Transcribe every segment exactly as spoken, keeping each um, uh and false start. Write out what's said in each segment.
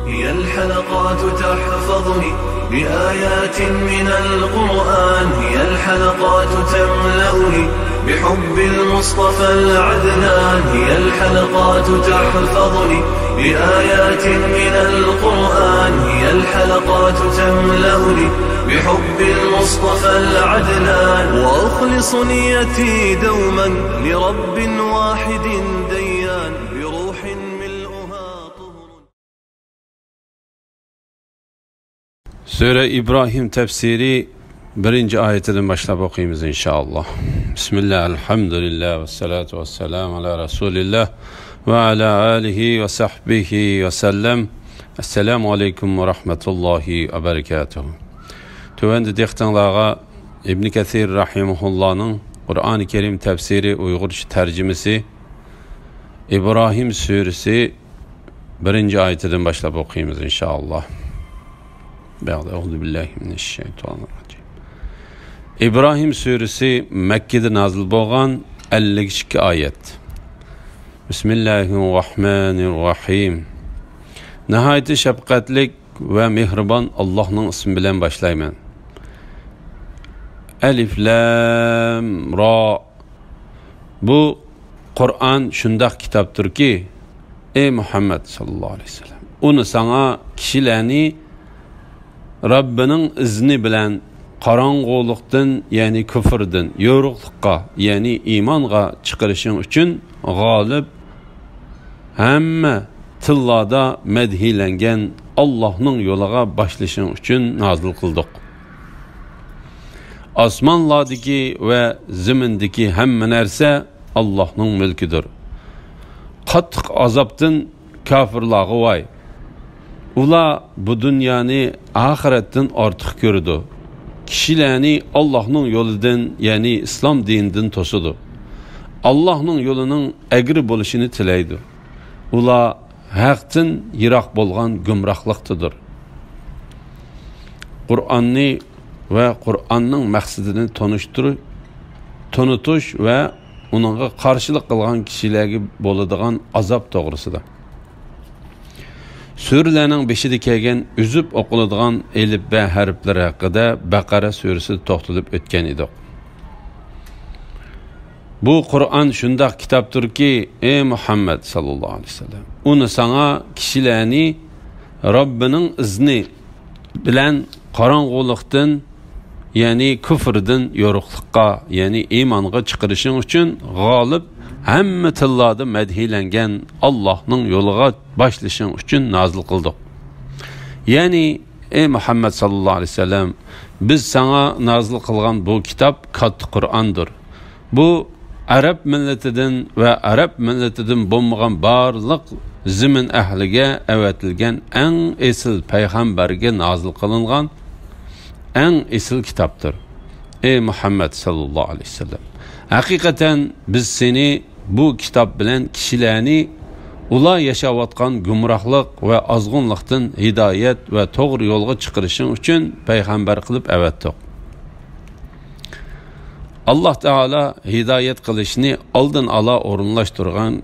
هي الحلقات تحفظني بآيات من القرآن، هي الحلقات تملأني بحب المصطفى العدنان، هي الحلقات تحفظني بآيات من القرآن، هي الحلقات تملأني بحب المصطفى العدنان، وأخلص نيتي دوما لرب واحد ديان، بروح ملؤها طهر. سۈرە ئىبراھىم تەپسىرى بىرىنچى ئايىتىدىن باشلاپ ئوقۇيمىز، ئىنشائاللا. بىسمىللا، ئەلھەمدۇلىللا، ۋەسسالاتۇ ۋەسسالامۇ ئالا رەسۇلىللا ۋە ئالا ئالىھى ۋە سەھبىھى ۋەسەللەم. ئەسسالامۇ ئەلەيكۇم ۋە رەھمەتۇللاھى ۋە بەرىكاتۇھۇ. تۆۋەندە دىققىتىڭلارغا ئىبن كەسىر رەھىمەھۇللانىڭ قۇرئانى كەرىم تەپسىرى، ئۇيغۇرچە تەرجىمىسى، ئىبراھىم سۈرىسى بىرىنچى ئايىتىدىن باشلاپ ئوقۇيمىز، ئىنشائاللا. بەئدە، ئەئۇزۇ بىللاھى مىنەششەيتانىررەجىم. ئىبراھىم سۈرىسى مەككىدە نازىل بولغان، ئەللىك ئىككى ئايەت. بىسمىللاھىررەھمانىررەھىم. ناھايىتى شەپقەتلىك ۋە مېھرىبان ئاللاھنىڭ ئىسمى بىلەن باشلايمەن. ئەلىف لام را. بۇ قۇرئان شۇنداق كىتابتۇركى، ئەي مۇھەممەد ساللاللاھۇ ئەلەيھى ۋەسەللەم، ئۇنى ساڭا كىشىلەرنى رەببىنىڭ ئىزنى بىلەن قاراڭغۇلۇقتىن، يەنى كۇفۇردىن، يورۇقلۇققا، يەنى ئىمانغا چىقىرىشىڭ ئۈچۈن، غالىب، ھەممە تىللاردا مەدھىيلەنگەن ئاللاھنىڭ يولىغا باشلىشىڭ ئۈچۈن نازىل قىلدۇق. ئاسمانلاردىكى ۋە زېمىندىكى ھەممە نەرسە ئاللاھنىڭ مۈلكىدۇر. قاتتىق ئازابتىن كاپىرلارغا ۋاي! ئۇلار بۇ دۇنيانى ئاخىرەتتىن ئارتۇق كۆرىدۇ. كىشىلەرنى ئاللاھنىڭ يولىدىن، يەنى ئىسلام دىنىدىن توسىدۇ. ئاللاھنىڭ يولىنىڭ ئەگرى بولۇشىنى تىلەيدۇ. ئۇلار ھەقتىن يىراق بولغان گۇمراھلىقتىدۇر. قۇرئاننى ۋە قۇرئاننىڭ مەقسىتىنى تونۇشتۇرۇ-، تونۇتۇش ۋە ئۇنىڭغا قارشىلىق قىلغان كىشىلەرگە بولىدىغان ئازاب توغرىسىدا. سۈرىلەرنىڭ بېشىدا كەلگەن ئۈزۈپ ئوقۇلىدىغان ئەلىف بە ھەرپلىرى ھەققىدە بەقەرە سۈرىسىدە توختىلىپ ئۆتكەن ئىدۇق. بۇ قۇرئان شۇنداق كىتابتۇركى، ئەي مۇھەممەد ساللاللاھۇ ئەلەيھى ۋەسەللەم، ئۇنى ساڭا كىشىلەرنى رەببىنىڭ ئىزنى بىلەن قاراڭغۇلۇقتىن، يەنى كۇفردىن يورۇقلۇققا، يەنى ئىمانغا چىقىرىشىڭ ئۈچۈن، غالىب، ھەممە تىللاردا مەدھىيلەنگەن ئاللاھنىڭ يولىغا باشلىشىڭ ئۈچۈن نازىل قىلدۇق. يەنى، ئەي مۇھەممەد ساللاللاھۇ ئەلەيھى ۋەسەللەم، بىز ساڭا نازىل قىلغان بۇ كىتاب كاتتا قۇرئاندۇر. بۇ ئەرەب مىللىتىدىن ۋە ئەرەب مىللىتىدىن بولمىغان بارلىق زېمىن ئەھلىگە ئەۋەتىلگەن ئەڭ ئېسىل پەيغەمبەرگە نازىل قىلىنغان ئەڭ ئېسىل كىتابتۇر. ئەي مۇھەممەد ساللاللاھۇ ئەلەيھى ۋەسەللەم، ھەقىقەتەن بىز سېنى بۇ كىتاب بىلەن كىشىلەرنى ئۇلار ياشاۋاتقان گۇمراھلىق ۋە ئازغۇنلۇقتىن ھىدايەت ۋە توغرا يولغا چىقىرىشىڭ ئۈچۈن پەيغەمبەر قىلىپ ئەۋەتتۇق. ئاللاھ تائالا ھىدايەت قىلىشنى ئالدىن ئالا ئورۇنلاشتۇرغان،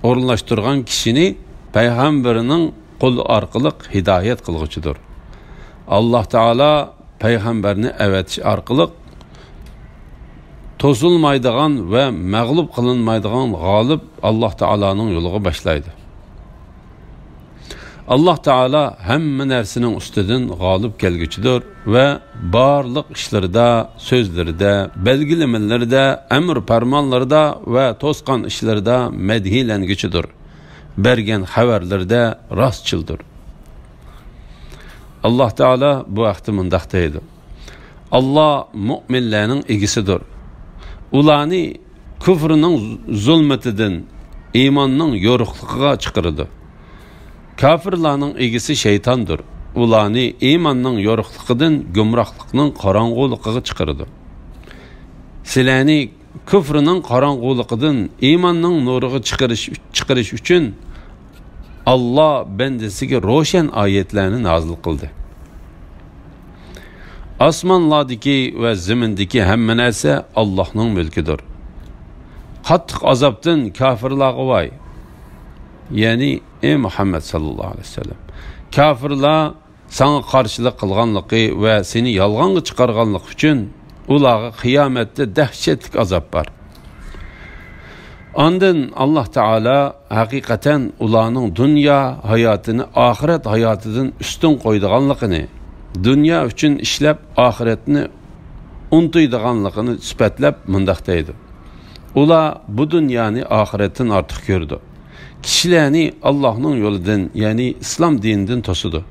ئورۇنلاشتۇرغان كىشىنى پەيغەمبىرىنىڭ قولى ئارقىلىق ھىدايەت قىلغۇچىدۇر. ئاللاھ تائالا پەيغەمبەرنى ئەۋەتىش ئارقىلىق توسۇلمايدىغان ۋە مەغلۇپ قىلىنمايدىغان غالىب ئاللاھ تائالانىڭ يولىغا باشلايدۇ. ئاللاھ تائالا ھەممە نەرسىنىڭ ئۈستىدىن غالىب كەلگۈچىدۇر ۋە بارلىق ئىشلىرىدا، سۆزلىرىدە، بەلگىلىمىلىرىدە، ئەمر پەرمانلىرىدا ۋە توسقان ئىشلىرىدا مەدھىيلەنگۈچىدۇر. بەرگەن خەۋەرلىرىدە راستچىلدۇر. ئاللاھ تائالا بۇ ھەقتە مۇنداق دەيدۇ: ئاللاھ مۆمىنلەرنىڭ ئىگىسىدۇر. ئۇلارنى كۇفرىنىڭ زۇلمىتىدىن ئىماننىڭ يورۇقلۇقىغا چىقىرىدۇ. كاپىرلارنىڭ ئىگىسى شەيتاندۇر. ئۇلارنى ئىماننىڭ يورۇقلۇقىدىن گۇمراھلىقنىڭ قاراڭغۇلۇقىغا چىقىرىدۇ. سىلەرنى كۇفرىنىڭ قاراڭغۇلۇقىدىن ئىماننىڭ نۇرىغا چىقىرىش، چىقىرىش ئۈچۈن ئاللاھ بەندىسىگە روشەن ئايەتلەرنى نازىل قىلدى. ئاسمانلاردىكى ۋە زېمىندىكى ھەممە نەرسە ئاللاھنىڭ مۈلكىدۇر. قاتتىق ئازابتىن كاپىرلارغا ۋاي! يەنى، ئەي مۇھەممەد ساللاللاھۇ ئەلەيھى ۋەسەللەم، كاپىرلار ساڭا قارشىلىق قىلغانلىقى ۋە سېنى يالغانغا چىقارغانلىقى ئۈچۈن ئۇلارغا قىيامەتتە دەھشەتلىك ئازاب بار. ئاندىن ئاللاھ تائالا ھەقىقەتەن ئۇلارنىڭ دۇنيا ھاياتىنى ئاخىرەت ھاياتىدىن ئۈستۈن قويىدىغانلىقىنى، دۇنيا ئۈچۈن ئىشلەپ ئاخىرەتنى ئۇنتۇيدىغانلىقىنى سۈپەتلەپ مۇنداق دەيدۇ: ئۇلار بۇ دۇنيانى ئاخىرەتتىن ئارتۇق كۆرىدۇ. كىشىلەرنى ئاللاھنىڭ يولىدىن، يەنى ئىسلام دىنىدىن توسىدۇ.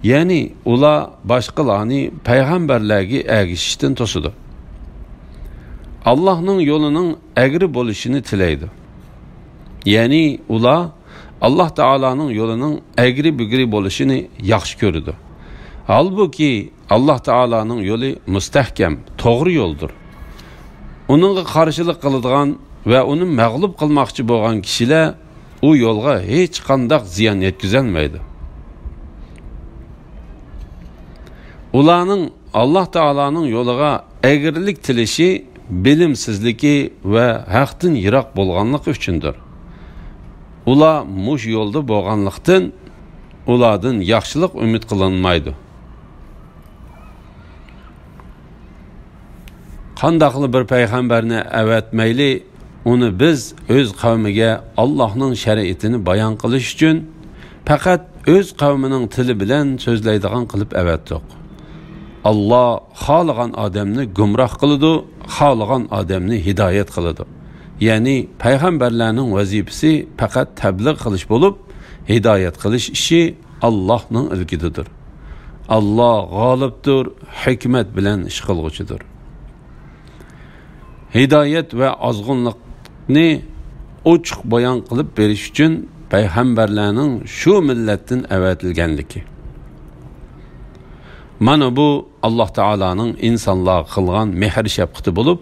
يەنى ئۇلار باشقىلارنى پەيغەمبەرلەرگە ئەگىشىشتىن توسىدۇ. ئاللاھنىڭ يولىنىڭ ئەگرى بولۇشىنى تىلەيدۇ. يەنى ئۇلار ئاللاھ تائالانىڭ يولىنىڭ ئەگرى-بۈگرى بولۇشىنى ياخشى كۆرىدۇ. ھالبۇكى، ئاللاھ تائالانىڭ يولى مۇستەھكەم، توغرا يولدۇر. ئۇنىڭغا قارشىلىق قىلىدىغان ۋە ئۇنى مەغلۇپ قىلماقچى بولغان كىشىلەر ئۇ يولغا ھېچقانداق زىيان يەتكۈزەلمەيدۇ. ئۇلارنىڭ ئاللاھ تائالانىڭ يولىغا ئەگرىلىك تىلىشى بىلىمسىزلىكى ۋە ھەقتىن يىراق بولغانلىقى ئۈچۈندۇر. ئۇلار مۇشۇ يولدا بولغانلىقتىن، ئۇلاردىن ياخشىلىق ئۈمىد قىلىنمايدۇ. قانداقلا بىر پەيغەمبەرنى ئەۋەتمەيلى، ئۇنى بىز ئۆز قەۋمىگە ئاللاھنىڭ شەرىئىتىنى بايان قىلىش ئۈچۈن پەقەت ئۆز قەۋمىنىڭ تىلى بىلەن سۆزلەيدىغان قىلىپ ئەۋەتتۇق. ئاللاھ خالىغان ئادەمنى گۇمراھ قىلىدۇ، خالىغان ئادەمنى ھىدايەت قىلىدۇ. يەنى پەيغەمبەرلەرنىڭ ۋەزىپىسى پەقەت تەبلىغ قىلىش بولۇپ، ھىدايەت قىلىش ئىشى ئاللاھنىڭ ئىلكىدىدۇر. ئاللاھ غالىبتۇر، ھېكمەت بىلەن ئىش قىلغۇچىدۇر. ھىدايەت ۋە ئازغۇنلۇقنى ئوچۇق بايان قىلىپ بېرىش ئۈچۈن پەيغەمبەرلەرنىڭ شۇ مىللەتتىن ئەۋەتىلگەنلىكى. مانا بۇ ئاللاھ تائالانىڭ ئىنسانلارغا قىلغان مېھىر-شەپقىتى بولۇپ،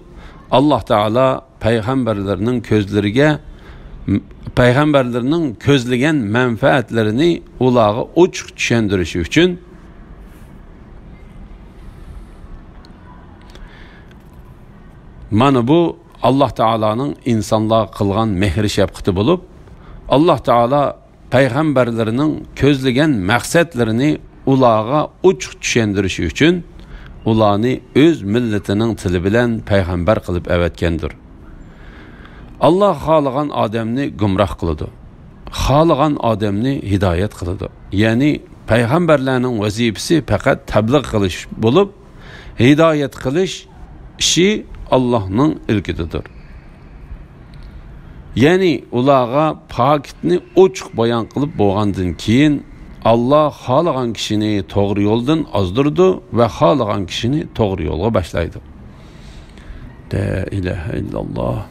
ئاللاھ تائالا پەيغەمبەرلىرىنىڭ كۆزلىرىگە، پەيغەمبەرلىرىنىڭ كۆزلىگەن مەنپەئەتلىرىنى ئۇلارغا ئوچۇق چۈشەندۈرۈشى ئۈچۈن، مانا بۇ ئاللاھ تائالانىڭ ئىنسانلارغا قىلغان مېھرى-شەپقىتى بولۇپ، ئاللاھ تائالا پەيغەمبەرلىرىنىڭ كۆزلىگەن مەقسەتلىرىنى ئۇلارغا ئوچۇق چۈشەندۈرۈشى ئۈچۈن، ئۇلارنى ئۆز مىللىتىنىڭ تىلى بىلەن پەيغەمبەر قىلىپ ئەۋەتكەندۇر. ئاللاھ خالىغان ئادەمنى گۇمراھ قىلىدۇ، خالىغان ئادەمنى ھىدايەت قىلىدۇ. يەنى پەيغەمبەرلەرنىڭ ۋەزىپىسى پەقەت تەبلىغ قىلىش بولۇپ، ھىدايەت قىلىش ئىشى ئاللاھنىڭ ئىلكىدىدۇر. يەنى ئۇلارغا پاكىتنى ئوچۇق بايان قىلىپ بولغاندىن كېيىن، ئاللاھ خالىغان كىشىنى توغرا يولدىن ئازدۇرىدۇ ۋە خالىغان كىشىنى توغرا يولغا باشلايدۇ. لا ئىلاھە ئىللاللاھ.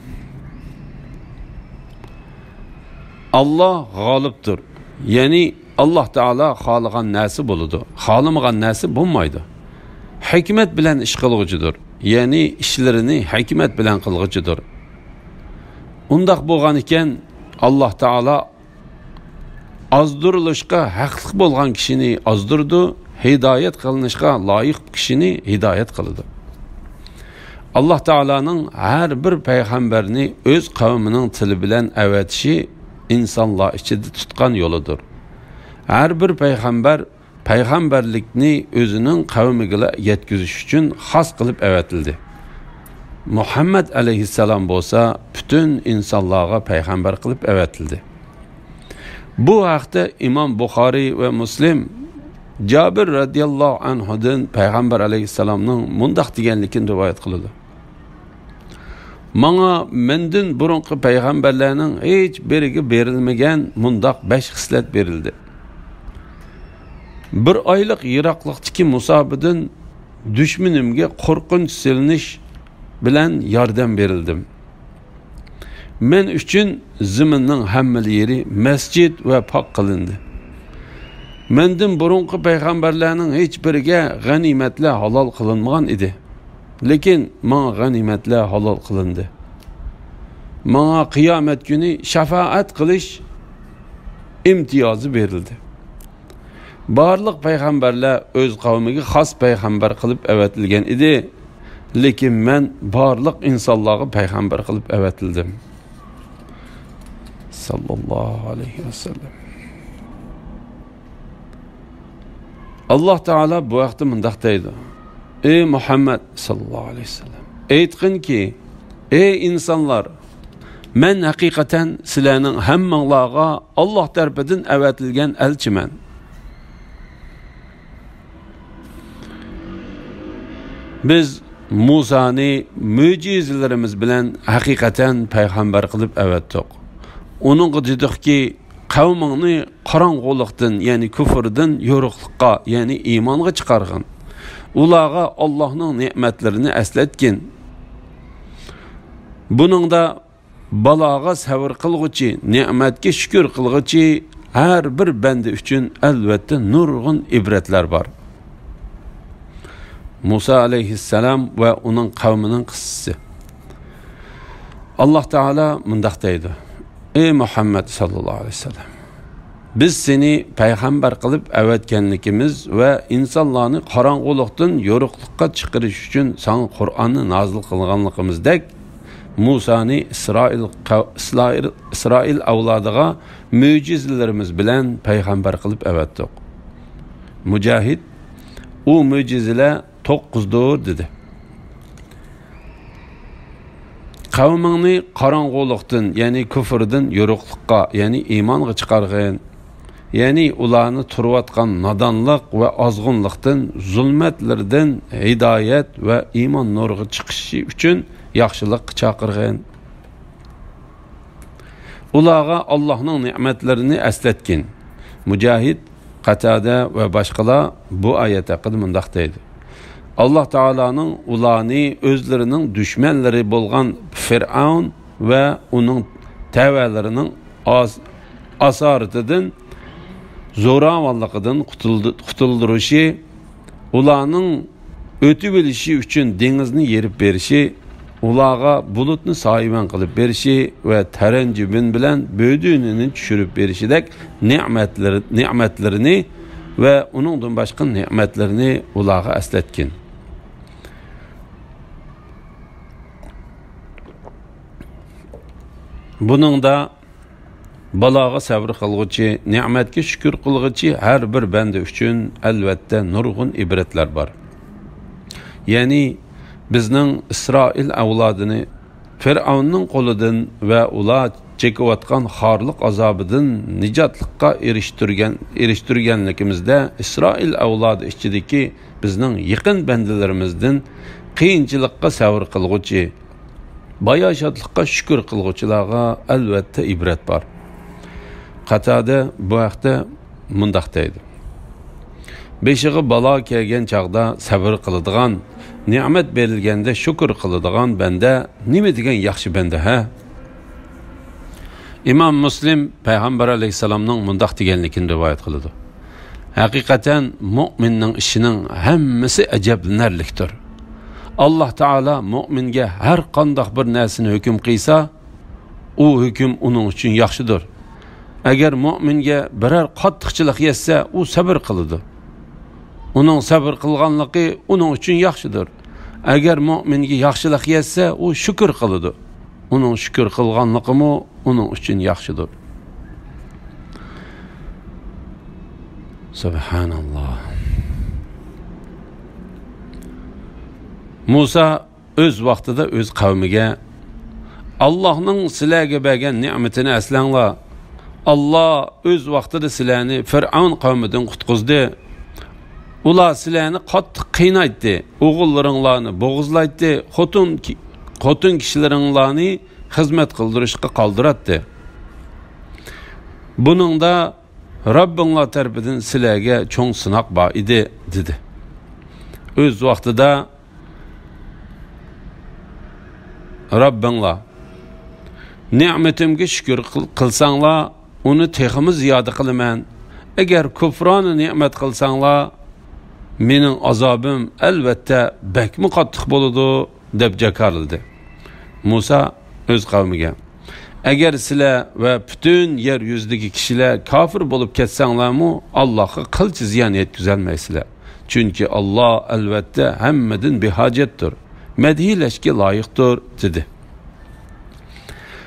ئاللاھ غالىبتۇر. يەنى ئاللاھ تائالا خالىغان نەرسە بولىدۇ، خالىمىغان نەرسە بولمايدۇ. ھېكمەت بىلەن ئىش قىلغۇچىدۇر. يەنى ئىشلىرىنى ھېكمەت بىلەن قىلغۇچىدۇر. ئۇنداق بولغان ئىكەن، ئاللاھ تائالا ئازدۇرۇلۇشقا ھەقلىق بولغان كىشىنى ئازدۇرىدۇ، ھىدايەت قىلىنىشقا لايىق كىشىنى ھىدايەت قىلىدۇ. ئاللاھ تائالانىڭ ھەر بىر پەيغەمبەرنى ئۆز قەۋمىنىڭ تىلى بىلەن ئەۋەتىشى ئىنسانلار ئىچىدە تۇتقان يولىدۇر. ھەر بىر پەيغەمبەر پەيغەمبەرلىكنى ئۆزىنىڭ قەۋمىگىلا يەتكۈزۈش ئۈچۈن خاس قىلىپ ئەۋەتىلدى. مۇھەممەد ئەلەيھىسسالام بولسا پۈتۈن ئىنسانلارغا پەيغەمبەر قىلىپ ئەۋەتىلدى. بۇ ھەقتە ئىمام بۇخارىي ۋە مۇسلىم جابىر رەزىياللاھۇ ئەنھۇدىن پەيغەمبەر ئەلەيھىسسالامنىڭ مۇنداق دېگەنلىكىنى رىۋايەت قىلىدۇ: ماڭا مەندىن بۇرۇنقى پەيغەمبەرلەرنىڭ ھېچ بىرىگە بېرىلمىگەن مۇنداق بەش خىسلەت بېرىلدى. بىر ئايلىق يىراقلىقتىكى مۇساپىدىن دۈشمىنىمگە قورقۇنچ سېلىنىش بىلەن ياردەم بېرىلدىم. مەن ئۈچۈن زېمىننىڭ ھەممىلا يېرى مەسچىت ۋە پاك قىلىندى. مەندىن بۇرۇنقى پەيغەمبەرلەرنىڭ ھېچ بىرىگە غەنىيمەتلەر ھالال قىلىنمىغان ئىدى. لېكىن ماڭا غەنىيمەتلەر ھالال قىلىندى. ماڭا قىيامەت كۈنى شاپائەت قىلىش ئىمتىيازى بېرىلدى. بارلىق پەيغەمبەرلەر ئۆز قەۋمىگە خاس پەيغەمبەر قىلىپ ئەۋەتىلگەن ئىدى، لېكىن مەن بارلىق ئىنسانلارغا پەيغەمبەر قىلىپ ئەۋەتىلدىم. ساللاللاھۇ ئەلەيھى ۋەسەللەم. ئاللاھ تائالا بۇ ھەقتە مۇنداق دەيدۇ: ئەي مۇھەممەد ساللاللاھۇ ئەلەيھى ۋەسەللەم، ئېيتقىنكى، ئەي ئىنسانلار، مەن ھەقىقەتەن سىلەرنىڭ ھەممىڭلارغا ئاللاھ تەرىپىدىن ئەۋەتىلگەن ئەلچىمەن. بىز مۇسانى مۆجىزىلىرىمىز بىلەن ھەقىقەتەن پەيغەمبەر قىلىپ ئەۋەتتۇق. ئۇنىڭغا دېدۇقكى، قەۋمىڭنى قاراڭغۇلۇقتىن، يەنى كۇفردىن يورۇقلۇققا، يەنى ئىمانغا چىقارغىن. ئۇلارغا ئاللاھنىڭ نېمەتلىرىنى ئەسلەتكىن. بۇنىڭدا بالاغا سەۋر قىلغۇچى، نېمەتكە شۈكۈر قىلغۇچى ھەر بىر بەندە ئۈچۈن ئەلۋەتتە نۇرغۇن ئىبرەتلەر بار. مۇسا ئەلەيھىسسالام ۋە ئۇنىڭ قەۋمىنىڭ قىسسىسى. ئاللاھ تائالا مۇنداق دەيدۇ: ئەي مۇھەممەد ساللاللاھۇ ئەلەيھى ۋەسەللەم، بىز سېنى پەيغەمبەر قىلىپ ئەۋەتكەنلىكىمىز ۋە ئىنسانلارنى قاراڭغۇلۇقتىن يورۇقلۇققا چىقىرىش ئۈچۈن ساڭا قۇرئاننى نازىل قىلغانلىقىمىزدەك، مۇسانى ئىسرائىل قەۋ-، ئىسرائىل، ئىسرائىل ئەۋلادىغا مۆجىزىلىرىمىز بىلەن پەيغەمبەر قىلىپ ئەۋەتتۇق. مۇجاھىد، ئۇ مۆجىزىلەر توققۇزدۇر، دېدى. قەۋمىڭنى قاراڭغۇلۇقتىن، يەنى كۇفردىن يورۇقلۇققا، يەنى ئىمانغا چىقارغىن. يەنى ئۇلارنى تۇرۇۋاتقان نادانلىق ۋە ئازغۇنلۇقتىن، زۇلمەتلىرىدىن ھىدايەت ۋە ئىمان نۇرىغا چىقىشى ئۈچۈن ياخشىلىققا چاقىرغىن. ئۇلارغا ئاللاھنىڭ نېمەتلىرىنى ئەسلەتكىن. مۇجاھىد، قاتادە ۋە باشقىلار بۇ ئايەت ھەققىدە مۇنداق دەيدۇ: ئاللاھ تائالانىڭ ئۇلارنى ئۆزلىرىنىڭ دۈشمەنلىرى بولغان فىرئەۋن ۋە ئۇنىڭ تەۋەلىرىنىڭ ئاس-، ئاسارىتىدىن، زوراۋانلىقىدىن قۇتۇلدى-، قۇتۇلدۇرۇشى، ئۇلارنىڭ ئۆتۈۋېلىشى ئۈچۈن دېڭىزنى يېرىپ بېرىشى، ئۇلارغا بۇلۇتنى سايىۋەن قىلىپ بېرىشى ۋە تەرەنجىبىن بىلەن بۆدۈنىنى چۈشۈرۈپ بېرىشىدەك نېمەتلىرى، نېمەتلىرىنى ۋە ئۇنىڭدىن باشقا نېمەتلىرىنى ئۇلارغا ئەسلەتكىن. بۇنىڭدا بالاغا سەۋر قىلغۇچى، نېمەتكە شۈكۈر قىلغۇچى ھەر بىر بەندە ئۈچۈن ئەلۋەتتە نۇرغۇن ئىبرەتلەر بار. يەنى بىزنىڭ ئىسرائىل ئەۋلادىنى فىرئەۋننىڭ قولىدىن ۋە ئۇلار چېكىۋاتقان خارلىق ئازابىدىن نىجاتلىققا ئېرىشتۈرگەن، ئېرىشتۈرگەنلىكىمىزدە، ئىسرائىل ئەۋلادى ئىچىدىكى بىزنىڭ يېقىن بەندىلىرىمىزدىن قىيىنچىلىققا سەۋر قىلغۇچى، باياشاتلىققا شۈكۈر قىلغۇچىلارغا ئەلۋەتتە ئىبرەت بار. قاتادە بۇ ھەقتە مۇنداق دەيدۇ: بېشىغا بالا كەلگەن چاغدا سەۋر قىلىدىغان، نېمەت بېرىلگەندە شۈكۈر قىلىدىغان بەندە نېمە دېگەن ياخشى بەندە ھە؟ ئىمام مۇسلىم پەيغەمبەر ئەلەيھىسسالامنىڭ مۇنداق دېگەنلىكىنى رىۋايەت قىلىدۇ: ھەقىقەتەن مۆمىننىڭ ئىشىنىڭ ھەممىسى ئەجەبلىنەرلىكتۇر. ئاللاھ تائالا مۆمىنگە ھەر قانداق بىر نەرسىنى ھۆكۈم قىلسا، ئۇ ھۆكۈم ئۇنىڭ ئۈچۈن ياخشىدۇر. ئەگەر مۆمىنگە بىرەر قاتتىقچىلىق يەتسە، ئۇ سەۋر قىلىدۇ. ئۇنىڭ سەۋر قىلغانلىقى ئۇنىڭ ئۈچۈن ياخشىدۇر. ئەگەر مۆمىنگە ياخشىلىق يەتسە، ئۇ شۈكۈر قىلىدۇ. ئۇنىڭ شۈكۈر قىلغانلىقىمۇ ئۇنىڭ ئۈچۈن ياخشىدۇر. سۇبھاناللاھ. مۇسا ئۆز ۋاقتىدا ئۆز قەۋمىگە، ئاللاھنىڭ سىلەرگە بەرگەن نېمىتىنى ئەسلەڭلار. ئاللاھ ئۆز ۋاقتىدا سىلەرنى فىرئەۋن قەۋمىدىن قۇتقۇزدى. ئۇلار سىلەرنى قاتتىق قىينايتتى، ئوغۇللىرىڭلارنى بوغۇزلايتتى، خوتۇن، خوتۇن كىشىلىرىڭلارنى خىزمەت قىلدۇرۇشقا قالدۇراتتى. بۇنىڭدا رەببىڭلار تەرىپىدىن سىلەرگە چوڭ سىناق بار ئىدى، دېدى. ئۆز ۋاقتىدا رەببىڭلار، نېمىتىمگە شۈكۈر قىل-، قىلساڭلار، ئۇنى تېخىمۇ زىيادە قىلىمەن. ئەگەر كۇپرانە نېمەت قىلساڭلار، مېنىڭ ئازابىم ئەلۋەتتە بەكمۇ قاتتىق بولىدۇ، دەپ جاكارلىدى. مۇسا ئۆز قەۋمىگە، ئەگەر سىلەر ۋە پۈتۈن يەر يۈزىدىكى كىشىلەر كاپىر بولۇپ كەتسەڭلارمۇ، ئاللاھقا قىلچە زىيان يەتكۈزەلمەيسىلەر. چۈنكى ئاللاھ ئەلۋەتتە ھەممىدىن بىھاجەتتۇر، مەدھىيلەشكە لايىقتۇر، دېدى.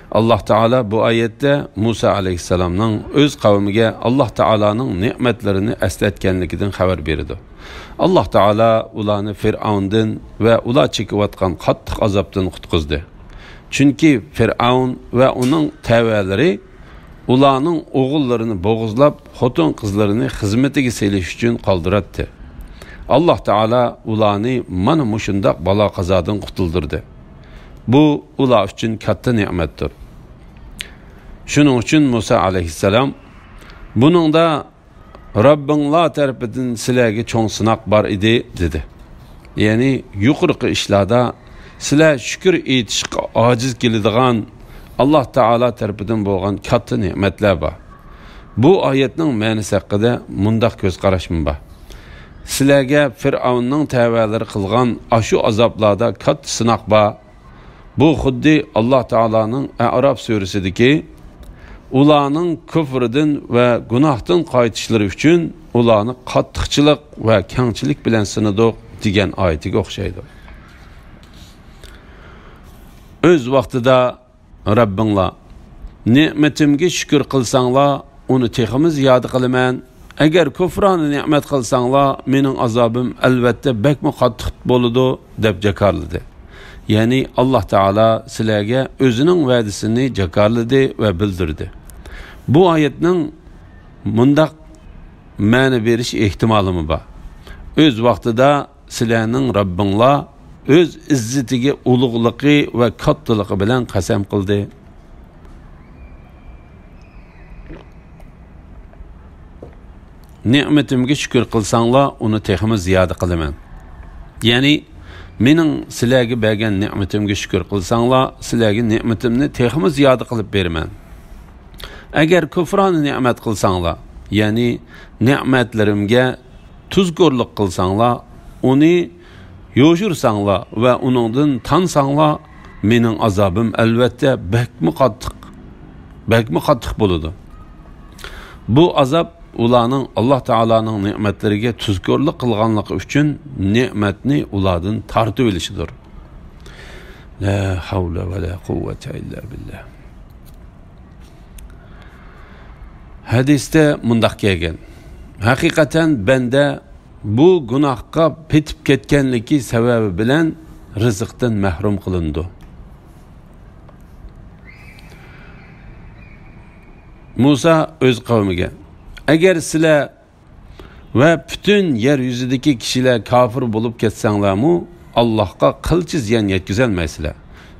ئاللاھ تائالا بۇ ئايەتتە مۇسا ئەلەيھىسسالامنىڭ ئۆز قەۋمىگە ئاللاھ تائالانىڭ نېمەتلىرىنى ئەسلەتكەنلىكىدىن خەۋەر بېرىدۇ. ئاللاھ تائالا ئۇلارنى فىرئەۋندىن ۋە ئۇلار چېكىۋاتقان قاتتىق ئازابتىن قۇتقۇزدى. چۈنكى فىرئەۋن ۋە ئۇنىڭ تەۋەلىرى ئۇلارنىڭ ئوغۇللىرىنى بوغۇزلاپ، خوتۇن-قىزلىرىنى خىزمىتىگە سېلىش ئۈچۈن قالدۇراتتى. ئاللاھ تائالا ئۇلارنى مانا مۇشۇنداق بالا-قازادىن قۇتۇلدۇردى. بۇ ئۇلار ئۈچۈن كاتتا نېمەتتۇر. شۇنىڭ ئۈچۈن مۇسا ئەلەيھىسسالام، «بۇنىڭدا رەببىڭلار تەرىپىدىن سىلەرگە چوڭ سىناق بار ئىدى» دېدى. يەنى يۇقىرىقى ئىشلاردا سىلەر شۈكۈر ئېيتىشقا ئاجىز كېلىدىغان ئاللاھ تائالا تەرىپىدىن بولغان كاتتا نېمەتلەر بار. بۇ ئايەتنىڭ مەنىسى ھەققىدە مۇنداق كۆز قاراشمۇ بار. سىلەرگە فىرئەۋننىڭ تەۋەلىرى قىلغان ئاشۇ ئازابلاردا كاتتا سىناق بار. بۇ خۇددى ئاللاھ تائالانىڭ ئەئراف سۈرىسىدىكى «ئۇلارنىڭ كۇفرىدىن ۋە گۇناھتىن قايتىشلىرى ئۈچۈن ئۇلارنى قاتتىقچىلىق ۋە كەڭچىلىك بىلەن سىنىدۇق» دېگەن ئايىتىگە ئوخشايدۇ. ئۆز ۋاقتىدا رەببىڭلار، نېمىتىمگە شۈكۈر قىلساڭلار، ئۇنى تېخىمۇ زىيادە قىلىمەن. ئەگەر كۇفرانە نېمەت قىلساڭلار، مېنىڭ ئازابىم ئەلۋەتتە بەكمۇ قاتتىق بولىدۇ، دەپ جاكارلىدى. يەنى ئاللاھ تائالا سىلەرگە ئۆزىنىڭ ۋەدىسىنى جاكارلىدى ۋە بىلدۈردى. بۇ ئايەتنىڭ مۇنداق مەنە بېرىش ئېھتىمالىمۇ بار. ئۆز ۋاقتىدا سىلەرنىڭ رەببىڭلار ئۆز ئىززىتىگە، ئۇلۇغلۇقى ۋە كاتتىلىقى بىلەن قەسەم قىلدى. نېمىتىمگە شۈكۈر قىلساڭلار، ئۇنى تېخىمۇ زىيادە قىلىمەن. يەنى، مېنىڭ سىلەرگە بەرگەن نېمىتىمگە شۈكۈر قىلساڭلار، سىلەرگە نېمىتىمنى تېخىمۇ زىيادە قىلىپ بېرىمەن. ئەگەر كۇفرانە نېمەت قىلساڭلار، يەنى نېمەتلىرىمگە تۇزكورلۇق قىلساڭلار، ئۇنى يوشۇرساڭلار ۋە ئۇنىڭدىن تانساڭلار، مېنىڭ ئازابىم ئەلۋەتتە بەكمۇ قاتتىق، بەكمۇ قاتتىق بولىدۇ. بۇ ئازاب ئۇلارنىڭ ئاللاھ تائالانىڭ نېمەتلىرىگە تۇزكورلۇق قىلغانلىقى ئۈچۈن نېمەتنى ئۇلاردىن تارتىۋېلىشىدۇر. لا ھەۋلە ۋە لا قۇۋۋەتە ئىللا بىللا. ھەدىستە مۇنداق كەلگەن: ھەقىقەتەن بەندە بۇ گۇناھقا پېتىپ كەتكەنلىكى سەۋەبى بىلەن رىزىقتىن مەھرۇم قىلىنىدۇ. مۇسا ئۆز قەۋمىگە: ئەگەر سىلەر ۋە پۈتۈن يەر يۈزىدىكى كىشىلەر كاپىر بولۇپ كەتسەڭلارمۇ، ئاللاھقا قىلچە زىيان يەتكۈزەلمەيسىلەر.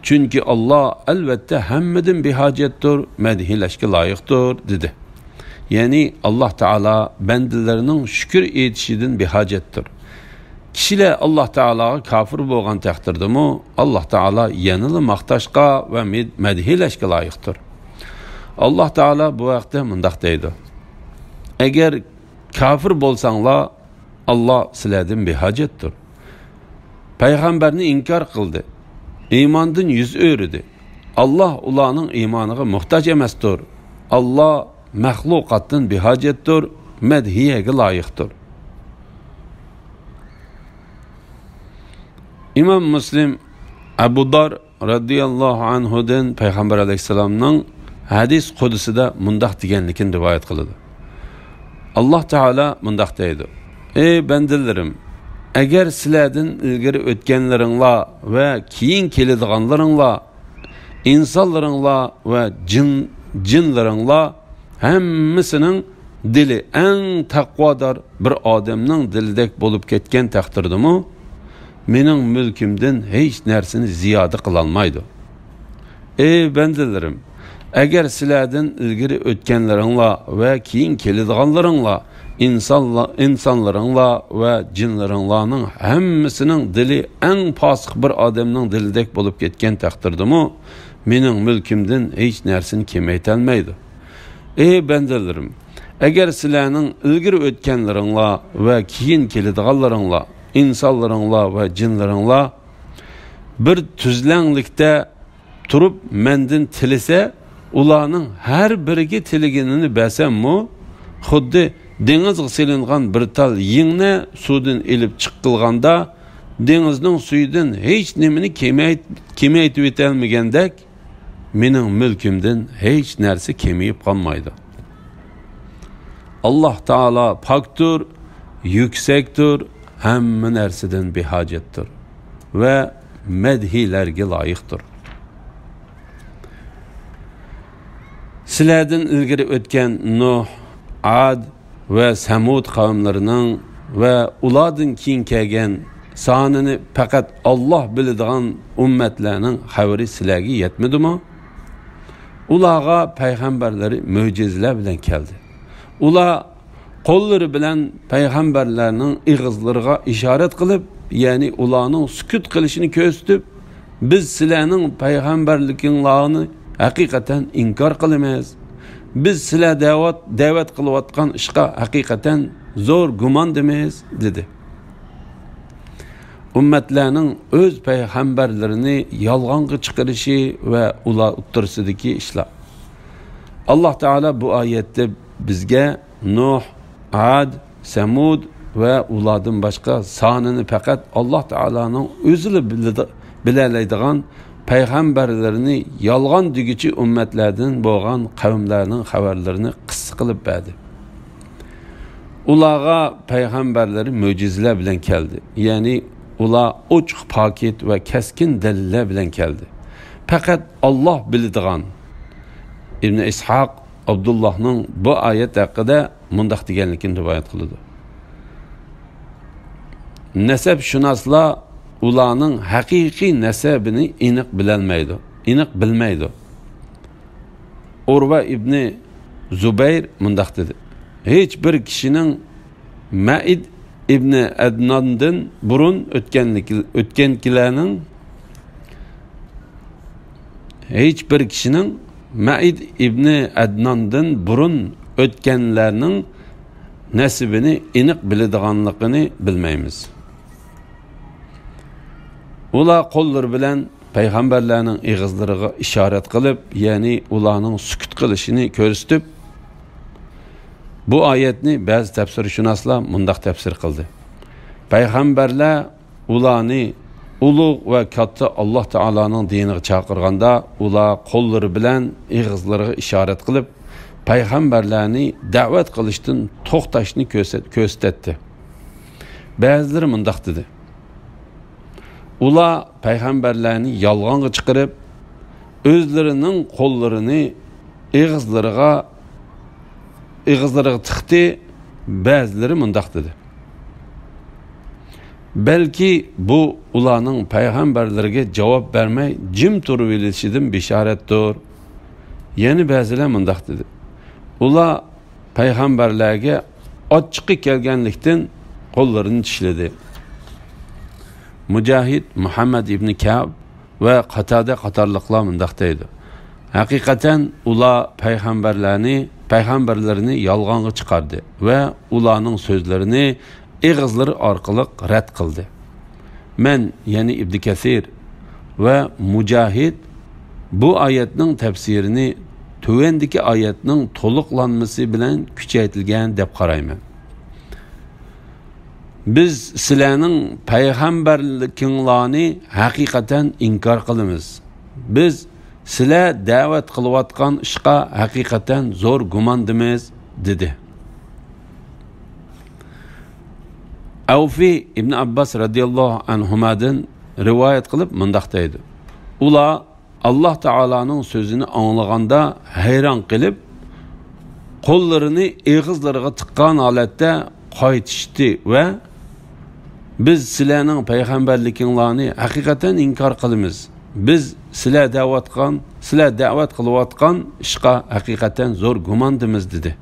چۈنكى ئاللاھ ئەلۋەتتە ھەممىدىن بىھاجەتتۇر، مەدھىيلەشكە لايىقتۇر، دېدى. يەنى ئاللاھ تائالا بەندىلىرىنىڭ شۈكۈر ئېيتىشىدىن بىھاجەتتۇر. كىشىلەر ئاللاھ تائالاغا كاپىر بولغان تەقدىردىمۇ، ئاللاھ تائالا يەنىلا ماختاشقا ۋە مەد-، مەدھىيلەشكە لايىقتۇر. ئاللاھ تائالا بۇ ھەقتە مۇنداق دەيدۇ: ئەگەر كاپىر بولساڭلار، ئاللاھ سىلەردىن بىھاجەتتۇر. پەيغەمبەرنى ئىنكار قىلدى، ئىماندىن يۈز ئۆرۈدى. ئاللاھ ئۇلارنىڭ ئىمانىغا موھتاج ئەمەستۇر. ئاللاھ مەخلۇقاتتىن بىھاجەتتۇر، مەدھىيەگە لايىقتۇر. ئىمام مۇسلىم ئەبۇ دار رەزىياللاھۇ ئەنھۇدىن پەيغەمبەر ئەلەيھىسسالامنىڭ ھەدىس قۇدسىدا مۇنداق دېگەنلىكىنى رىۋايەت قىلىدۇ: ئاللاھ تائالا مۇنداق دەيدۇ: ئەي بەندىلىرىم، ئەگەر سىلەردىن ئىلگىرى ئۆتكەنلىرىڭلار ۋە كېيىن كېلىدىغانلىرىڭلار، ئىنسانلىرىڭلار ۋە جىن، جىنلىرىڭلار ھەممىسىنىڭ دىلى ئەڭ تەقۋادار بىر ئادەمنىڭ دىلىدەك بولۇپ كەتكەن تەقدىردىمۇ، مېنىڭ مۈلكۈمدىن ھېچ نەرسىنى زىيادە قىلالمايدۇ. ئەي بەندىلىرىم، ئەگەر سىلەردىن ئىلگىرى ئۆتكەنلىرىڭلار ۋە كېيىن كېلىدىغانلىرىڭلار، ئىنسانلا-، ئىنسانلىرىڭلار ۋە جىنلىرىڭلارنىڭ ھەممىسىنىڭ دىلى ئەڭ پاسىق بىر ئادەمنىڭ دىلىدەك بولۇپ كەتكەن تەقدىردىمۇ، مېنىڭ مۈلكۈمدىن ھېچ نەرسىنى كېمەيتەلمەيدۇ. ئەي بەندىلىرىم، ئەگەر سىلەرنىڭ ئىلگىرى ئۆتكەنلىرىڭلار ۋە كېيىن كېلىدىغانلىرىڭلار، ئىنسانلىرىڭلار ۋە جىنلىرىڭلار بىر تۈزلەڭلىكتە تۇرۇپ مەندىن تىلىسە، ئۇلارنىڭ ھەر بىرىگە تىلىگىنىنى بەرسەممۇ، خۇددى دېڭىزغا سېلىنغان بىر تال يىڭنە سۇدىن ئېلىپ چىقىلغاندا، دېڭىزنىڭ سۈيىدىن ھېچ نېمىنى كېمەيت-، كېمەيتىۋېتەلمىگەندەك، مېنىڭ مۈلكۈمدىن ھېچ نەرسە كېمىيىپ قالمايدۇ. ئاللاھ تائالا پاكتۇر، يۈكسەكتۇر، ھەممە نەرسىدىن بىھاجەتتۇر ۋە مەدھىيلەرگە لايىقتۇر. سىلەردىن ئىلگىرى ئۆتكەن نۇھ، ئاد ۋە سەمۇد قەۋملىرىنىڭ ۋە ئۇلاردىن كېيىن كەلگەن سانىنى پەقەت ئاللاھ بىلىدىغان ئۈممەتلەرنىڭ خەۋىرى سىلەرگە يەتمىدىمۇ؟ ئۇلارغا پەيغەمبەرلىرى مۆجىزىلەر بىلەن كەلدى. ئۇلار قوللىرى بىلەن پەيغەمبەرلەرنىڭ ئېغىزلىرىغا ئىشارەت قىلىپ، يەنى ئۇلارنىڭ سۈكۈت قىلىشىنى كۆرسىتىپ، «بىز سىلەرنىڭ پەيغەمبەرلىكىڭلارنى ھەقىقەتەن ئىنكار قىلىمىز. بىز سىلەر دەۋەت، دەۋەت قىلىۋاتقان ئىشقا ھەقىقەتەن زور گۇماندىمىز» دېدى. ئۈممەتلەرنىڭ ئۆز پەيغەمبەرلىرىنى يالغانغا چىقىرىشى ۋە ئۇلار ئوتتۇرىسىدىكى ئىشلار. ئاللاھ تائالا بۇ ئايەتتە بىزگە نۇھ، ئاد، سەمۇد ۋە ئۇلاردىن باشقا سانىنى پەقەت ئاللاھ تائالانىڭ ئۆزىلا بىلىدۇ-، بىلەلەيدىغان پەيغەمبەرلىرىنى يالغان دېگۈچى ئۈممەتلەردىن بولغان قەۋملەرنىڭ خەۋەرلىرىنى قىسسە قىلىپ بەردى. ئۇلارغا پەيغەمبەرلىرى مۆجىزىلەر بىلەن كەلدى. يەنى ئۇلار ئوچۇق پاكىت ۋە كەسكىن دەلىللەر بىلەن كەلدى. پەقەت ئاللاھ بىلىدىغان. ئىبنى ئىسھاق ئابدۇللاھنىڭ بۇ ئايەت ھەققىدە مۇنداق دېگەنلىكىنى رىۋايەت قىلىدۇ: نەسەبشۇناسلار ئۇلارنىڭ ھەقىقىي نەسەبىنى ئېنىق بىلەلمەيدۇ، ئېنىق بىلمەيدۇ. ئۇرۋە ئىبنى زۇبەير مۇنداق دېدى: ھېچ بىر كىشىنىڭ مەئىد ئىبنى ئەدناندىن بۇرۇن ئۆتكەنلىك-، ئۆتكەنكىلەرنىڭ، ھېچ بىر كىشىنىڭ مەئىد ئىبنى ئەدناندىن بۇرۇن ئۆتكەنلەرنىڭ نەسىبىنى ئېنىق بىلىدىغانلىقىنى بىلمەيمىز. ئۇلار قوللىرى بىلەن پەيغەمبەرلەرنىڭ ئېغىزلىرىغا ئىشارەت قىلىپ، يەنى ئۇلارنىڭ سۈكۈت قىلىشىنى كۆرسىتىپ، بۇ ئايەتنى بەزى تەپسىرشۇناسلار مۇنداق تەپسىر قىلدى: پەيغەمبەرلەر ئۇلارنى ئۇلۇغ ۋە كاتتا ئاللاھ تائالانىڭ دىنىغا چاقىرغاندا، ئۇلار قوللىرى بىلەن ئېغىزلىرىغا ئىشارەت قىلىپ، پەيغەمبەرلەرنى دەۋەت قىلىشتىن توختاشنى كۆرسەت-، كۆرسىتەتتى. بەزىلىرى مۇنداق دېدى: ئۇلار پەيغەمبەرلەرنى يالغانغا چىقىرىپ، ئۆزلىرىنىڭ قوللىرىنى ئېغىزلىرىغا، ئېغىزلىرىغا تىقتى. بەزىلىرى مۇنداق دېدى: بەلكى بۇ ئۇلارنىڭ پەيغەمبەرلىرىگە جاۋاب بەرمەي جىم تۇرۇۋېلىشىدىن بېشارەتتۇر. يەنە بەزىلەر مۇنداق دېدى: ئۇلار پەيغەمبەرلەرگە ئاچچىقى كەلگەنلىكتىن قوللىرىنى چىشلىدى. مۇجاھىد، مۇھەممەد ئىبنى كەئب ۋە قاتادە قاتارلىقلار مۇنداق دەيدۇ: ھەقىقەتەن ئۇلار پەيغەمبەرلەرنى، پەيغەمبەرلىرىنى يالغانغا چىقاردى ۋە ئۇلارنىڭ سۆزلىرىنى ئېغىزلىرى ئارقىلىق رەت قىلدى. مەن، يەنى ئىبنى كەسىر ۋە مۇجاھىد بۇ ئايەتنىڭ تەپسىرىنى تۆۋەندىكى ئايەتنىڭ تولۇقلانمىسى بىلەن كۈچەيتىلگەن دەپ قارايمەن. بىز سىلەرنىڭ پەيغەمبەرلىكىڭلارنى ھەقىقەتەن ئىنكار قىلىمىز. بىز سىلەر دەۋەت قىلىۋاتقان ئىشقا ھەقىقەتەن زور گۇماندىمىز، دېدى. ئەۋفى ئىبن ئابباس رەزىياللاھۇ ئەنھۇمادىن رىۋايەت قىلىپ مۇنداق دەيدۇ: ئۇلار ئاللاھ تائالانىڭ سۆزىنى ئاڭلىغاندا ھەيران قېلىپ، قوللىرىنى ئېغىزلىرىغا تىققان ھالەتتە قايتىشتى ۋە، بىز سىلەرنىڭ پەيغەمبەرلىكىڭلارنى ھەقىقەتەن ئىنكار قىلىمىز. بىز سىلەر دەۋاتقان، سىلەر دەۋەت قىلىۋاتقان ئىشقا ھەقىقەتەن زور گۇماندىمىز، دېدى.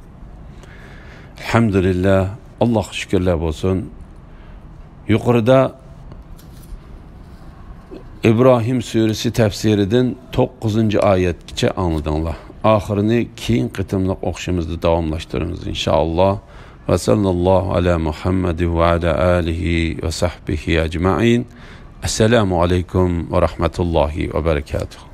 ئەلھەمدۇلىللا، ئاللاھقا شۈكۈرلەر بولسۇن. يۇقىرىدا ئىبراھىم سۈرىسى تەپسىرىدىن توققۇزىنچى ئايەتكىچە ئاڭلىدىڭلار. ئاخىرىنى كېيىن قېتىملىق ئوقۇشىمىزدا داۋاملاشتۇرىمىز، ئىنشائاللا. ۋە سەللەللاھۇ ئەلا مۇھەممەدىن ۋە ئەلا ئالىھى ۋە سەھبىھى ئەجمەئىن. ئەسسالامۇ ئەلەيكۇم ۋە رەھمەتۇللاھى ۋە بەرەكاتۇھ.